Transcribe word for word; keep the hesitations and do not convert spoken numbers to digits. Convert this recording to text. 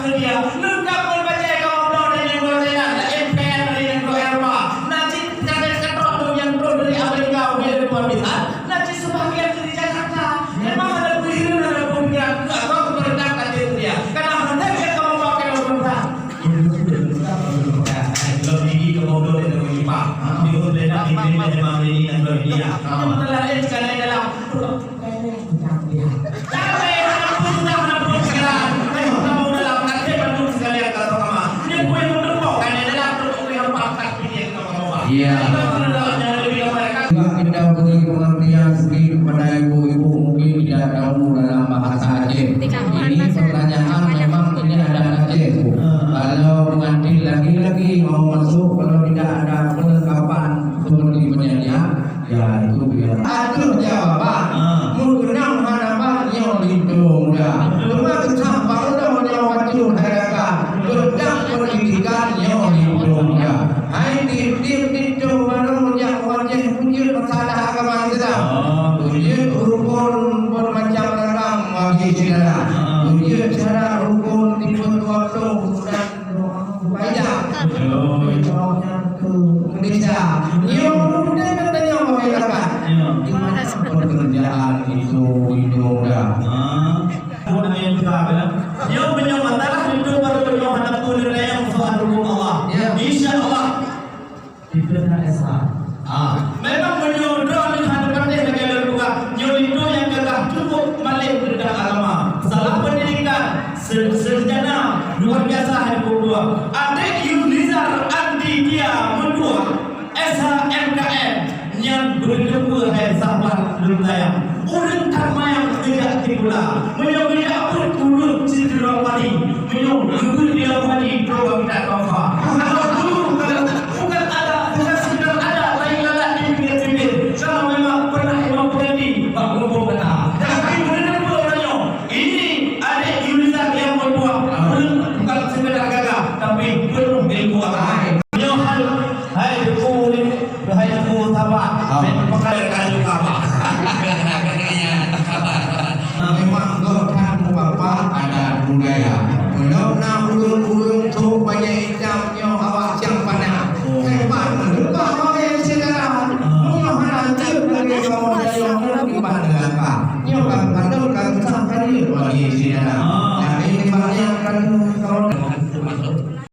Dia leungkap ngon bajèe kamoe bloe dari New Zealand, na M P N dari New Eropa, na cit karet katrok tu nyang trok dari Amerika, dari luar biasa, na cit sebahagian dari Jakarta. Memang ada pilihan, ada pilihan. Aku pemerintah kata dia. Karena nanti dia kamu pakai pemerintah. Lebih ke bodoh dan lebih paham. Di pemerintah ini memang ini dan lebih dia. Masalah lain sekali dalam Iya. Kita beri pengertian sedikit kepada ibu-ibu mungkin tidak tahu dalam bahasa Aceh. Ini pertanyaan memang ini ada Aceh. Kalau pengantin laki-laki mau masuk, kalau tidak ada perlengkapan seperti penyanyi, ya, itu biar. Atuh jawaban. Ah. Meukeunong hana ban nyoe linto muda. Betul. Teuma keusah bak ulôn nyoe bacut hai rakan. Beutang pendidikan nyoe linto muda. Hai tiep-tiep linto baru meujak wajéh beujeuet masalah agama Islam. Ah. Beujeuet rukon bermacam ragam bagi syedara. Ah. Beujeuet syarat rukon tipe dua puluh dan Banyak. Betul. Contohnya ke Indonesia. Nyoe mudah katanya orang lakukan. Ya. Di mana pekerjaan itu ditunda? Ah. Aku nak yang juga, kan? Nyoe meunyoe masalah itu baru nyoe hadapi nilai yang soal hukum Allah. Ya. Insya Allah. Dipeuna S H. Ah, memang meunyoe droeneuh hana patéh lagèe lôn peugah, nyoe linto nyang gagah cukup malèe teuntang agama. Salah pendidikan, se-, sarjana luar biasa hai dua. Adék Yunizar Antitia meutuah S H M K M nyan beuteupeue hai sahabat lôn sayang. Ureueng that manyang geujak sikula. Meunyoe geujak peuet ureueng sidroe padi. Meunyoe geubeuet di lam padi, coba kita taufa. Kalau dulu, bukan, bukan ada, bukan sekedar ada, lain lalat di pinggir-pinggir. Kalau memang pernah imam pengganti, bak mumpung kata. Tapi benar-benar orang nyoe, ini adék Yunizar nyang berbuah. Bukan sekedar gagah, tapi penuh ilmu agama. Nyoe hal Hai Teungku ni, hai Teungku sabar. Ah. Saya pakai kayu sabar. Memang gobnyan mubapak adat budaya. Belum na ulun